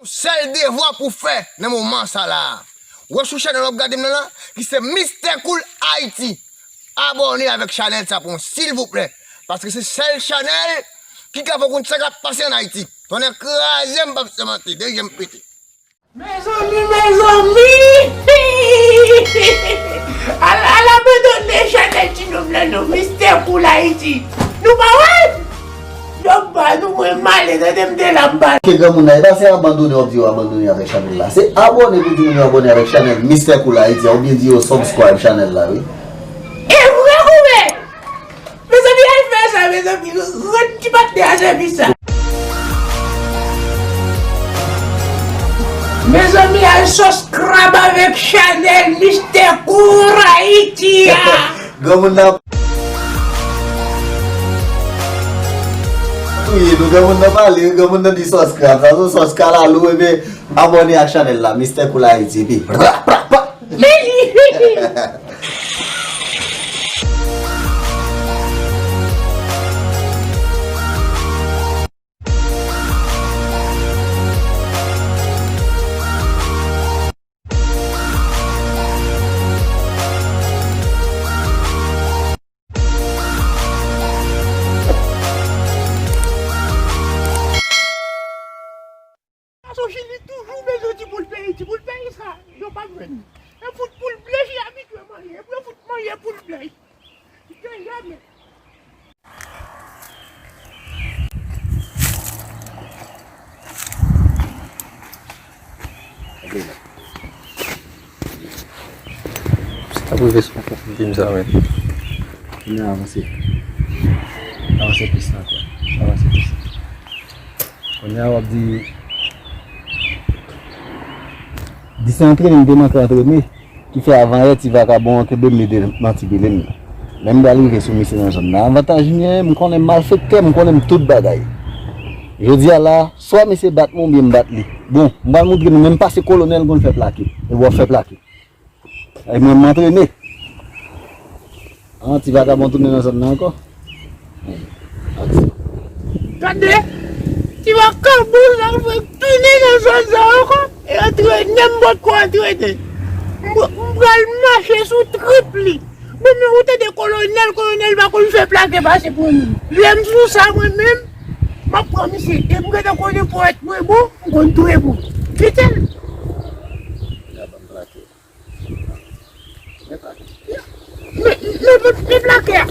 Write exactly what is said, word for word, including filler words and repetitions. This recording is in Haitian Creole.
Sèl devwa pou fè nan moman sa la a. Wè sou chanèl w ap gade m nan la, ki se Mister Cool Haiti. Abòne avèk chanèl sa pou mwen, silvouplè. Paske se sèl chanèl ki ka fè w konn sa k ap pase ann Ayiti. Tonnè kraze m, p ap sanmante, de je m pete. Mezanmi, mezanmi! Al, al abandone chanèl ti nonm nan non, Mister Cool Haiti. Nou pa wè? Yo ba nou mwen male, tande m te la m ba. Ke granmoun nan, e pa se abandone w ap di yo abandone avèk chanèl la. Se abòne pou di moun yo abòne avèk chanèl Mister Cool Haiti a, oubyen di yo subscribe chanèl la, wi. E vre, koupe! Mezanmi, al fè sa, mezanmi, rann ti patnè a sèvis sa. Mezanmi, al subscribe avèk chanèl Mister Cool Haiti a. Granmoun nan touye nou, granmoun nan pale, granmoun nan di subscribe, sa se subscribe la, lou, epi abòne ak chanèl la, Mister Cool Haiti, epi pra, pra, pra. Gason Chili toujou bezwen ti poul peyi, ti poul peyi sa, yo pa jwenn. E fout poul ble, Chili abitye manje, epi yo fout manje poul ble. Gen jamè. Sa pou rive sou fim sa, men. Kounye a avanse. Avanse plis la ankò. Avanse plis. Kounye a w ap di, di se antrene m te manke antrene, ki fè avanyè ti vakabon an kenbe m, li te manti pile m nan. Men m pral rive sou misye nan zòn nan. Avantaj m genyen, m konnen malfektè, m konnen m tout bagay. Jodi a la, swa misye bat mwen oubyen m bat li. Bon, m pral montre nou, men m pase kolonèl konn fè plake. E w ap fè plake. E mwen, m antrene. An, ti vakabon tounen nan zòn nan ankò. Gade, ti vakabon sa fè tounen nan zòn sa ankò. E antrene m potko antrene. M, m pral mache sou trip li. Bon, men ou tande kolonèl, kolonèl pa konn fè plake pase pou moun. Lè m sou sa mwen menm, m ap pran misye. E m gentan konnen pòt mwen bon, m konn touye pou. Kite l. Men, men, men, men plake a.